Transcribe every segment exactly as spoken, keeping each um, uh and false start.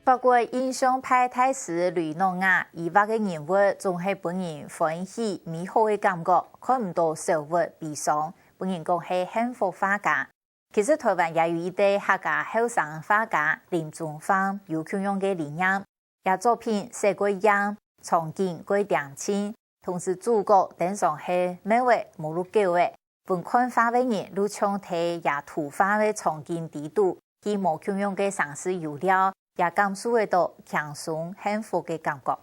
法國印象派大師雷諾瓦佢畫个人物，總係分人歡喜美好个感覺，看毋到愁鬱悲傷，分人講係幸福畫家。其實台灣也有一個客家後生畫家林宗範，有共樣个理念。這作品色蓋豔，場景蓋恬靜，同時主角登場係貓仔無就狗仔，分看畫个人就像在這圖畫个場景底肚， 佢無共樣个城市有了，也感受得到輕鬆幸福个感覺。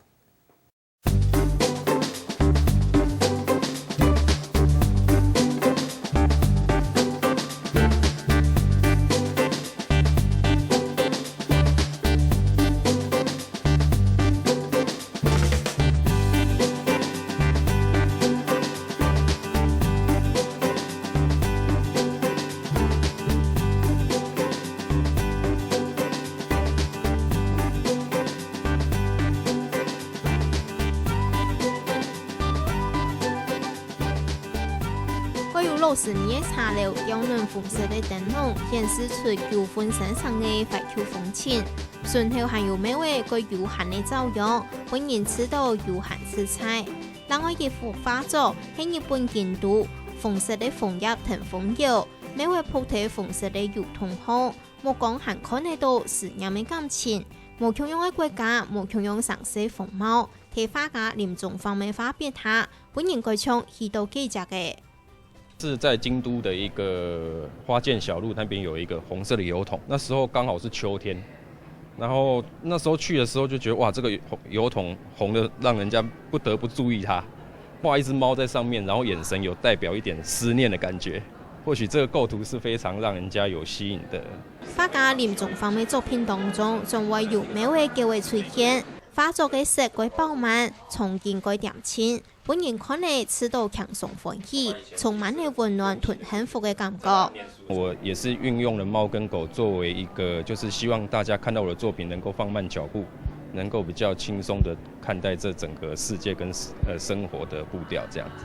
蓋有老式味个茶樓，較暖紅色个燈籠，顯示出九份山城个懷舊風情。脣頭還有貓仔蓋悠閒个照樣，分人試著悠閒自在。另外一幅畫作係日本京都，紅色个楓葉跈風搖，貓仔伏在紅色个油桶項，目光還看得到思念个感情。無共樣个國家，無共樣城市風貌，在畫家林宗範个畫筆下，分人蓋像去到該跡个。 是在京都的一個花見小路那邊有一個紅色的郵筒，那時候剛好是秋天，然後那時候去的時候就覺得，哇，這個郵筒紅得讓人家不得不注意它。畫一隻貓在上面，然後眼神有代表一點思念的感覺，或許這個構圖是非常讓人家有吸引的。畫家林宗範个作品當中，總會有貓仔狗仔出現，畫作个色蓋飽滿，場景蓋恬靜， 分人看了試著輕鬆歡喜，充滿了溫暖同幸福个感覺。我也是運用了貓跟狗作為一個，就是希望大家看到我的作品能夠放慢腳步，能夠比較輕鬆的看待這整個世界跟，呃，生活的步調這樣子。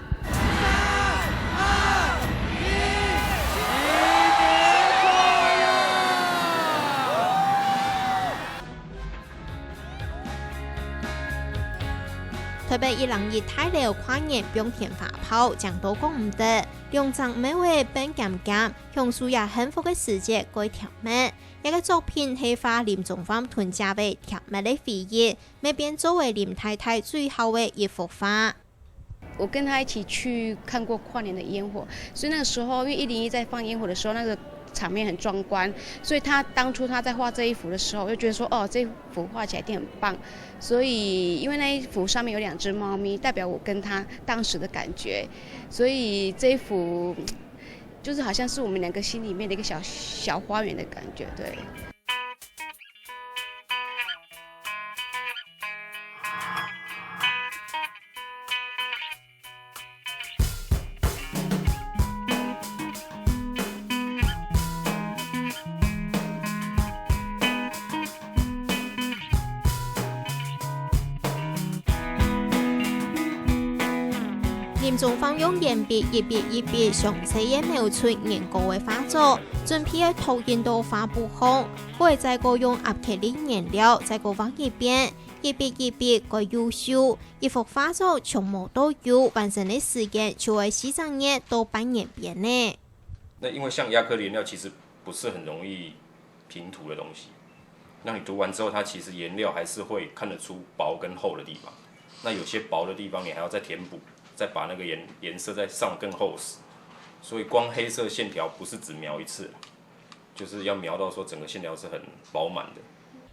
台北一零一大樓跨年放天花炮，靚到講毋得，兩隻貓仔奔兼兼，享受這幸福个時節蓋甜蜜。這個作品係畫林宗範同姐仔甜蜜个回憶，乜變做為林太太最好个一幅畫。 我跟他一起去看過跨年的烟火，所以那个时候，因为一零一在放烟火的时候，那个场面很壮观，所以他当初他在画这一幅的时候，我就觉得说，哦，这一幅画起来一定很棒。所以因为那一幅上面有两只猫咪，代表我跟他当时的感觉，所以这一幅就是好像是我们两个心里面的一个小小花园的感觉，对。 林宗範用鉛筆一筆一筆詳細个描出年糕个畫作，準備愛拓印到畫布項，過再過用壓克力顏料再過畫一遍，一筆一筆蓋優秀，一幅畫作從無到有完成个時間就愛四隻月到半年邊呢。那因為像壓克力顏料其實不是很容易平塗的東西，那你塗完之後，它其實顏料還是會看得出薄跟厚的地方。那有些薄的地方，你還要再填補，再把那個顏顏色再上更厚實。所以光黑色線條不是只描一次，就是要描到說整個線條是很飽滿的。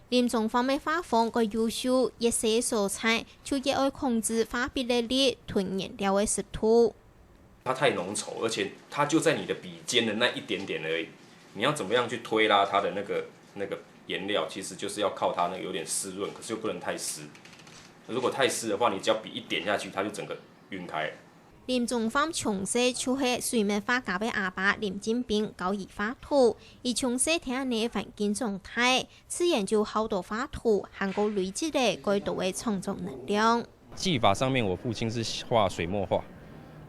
林宗範个畫風蓋優秀，越細个所在就越愛控制畫筆个力同顏料个濕度。它太濃稠，而且它就在你的筆尖的那一點點而已。你要怎麼樣去推拉它的那個那個顏料，其實就是要靠它那個有點濕潤，可是又不能太濕。如果太濕的話，你只要筆一點下去，它就整個暈開了。林宗範從細就係水墨畫家个阿爸林進斌教佢畫圖，佢從細在恁呢个環境長大，自然就好到畫圖，還過累積了蓋多个創作能量。 技法上面，我父親是畫水墨畫，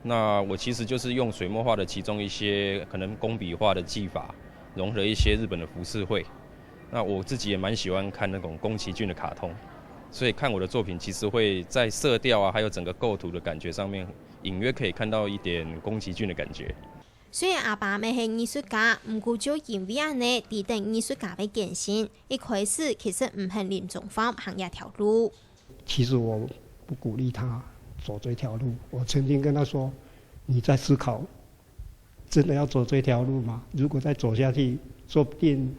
那我其實就是用水墨畫的其中一些可能工筆畫的技法，融合一些日本的浮世繪，那我自己也蛮喜欢看那种宫崎骏的卡通，所以看我的作品其实会在色调啊，还有整个构图的感觉上面，隐约可以看到一点宫崎骏的感觉。虽然阿爸乜係藝術家，毋過就因為恁呢，知得藝術家个艱辛，一開始其實毋肯林宗樊行這條路。其實我不鼓勵他走這條路。我曾經跟他說：「你在思考，真的要走這條路嗎？如果再走下去，說不定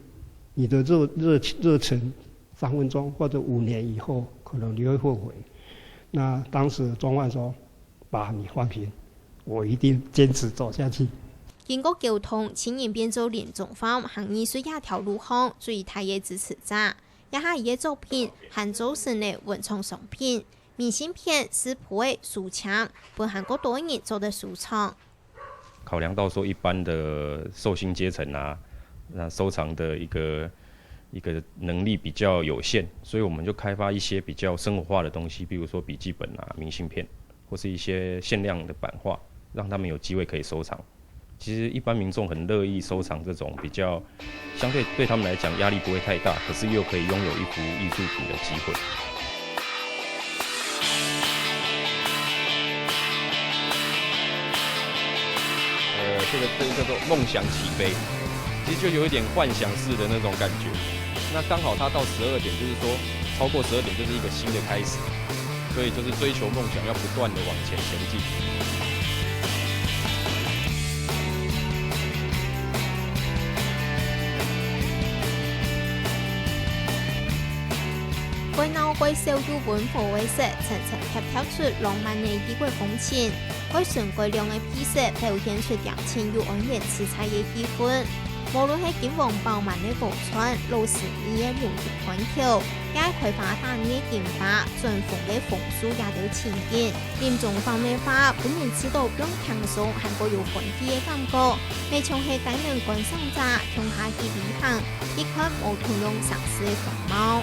你的熱，热，热忱三分鐘或者五年以後，可能你會後悔。」那當時鍾泐說：「爸，你放心，我一定堅持走下去。」經過溝通，青年變做林宗樊行藝術這條路項最大个支持者。這下佢个作品還做成了文創商品，明信片、食譜个書籤，分還過多人做得收藏。考量到說一般的受薪阶層啊，那收藏的一个，一个能力比较有限，所以我们就开发一些比较生活化的东西，比如说笔记本啊、明信片，或是一些限量的版画，让他们有机会可以收藏。其实一般民众很乐意收藏这种比较相对对他们来讲压力不会太大，可是又可以拥有一幅艺术品的机会。呃，这个，这个叫做梦想起飞，其实就有一点幻想式的那种感觉。那刚好它到十二点，就是说超过十二点就是一个新的开始，所以就是追求梦想，要不断的往前前进。蓋鬧蓋少又溫和个色，層層疊疊出浪漫个異國風情。蓋純蓋亮个配色，表現出恬靜又安然自在个氣氛。無論係金黃飽滿个禾塹、老式味个龍眼盤球，也係開花打蕊个櫻花、轉紅个紅樹這兜情景。林宗樊个畫，分人試著放輕鬆還過有歡喜个感覺，乜像係帶領觀賞者共下去旅行，去看無同樣城市个風貌。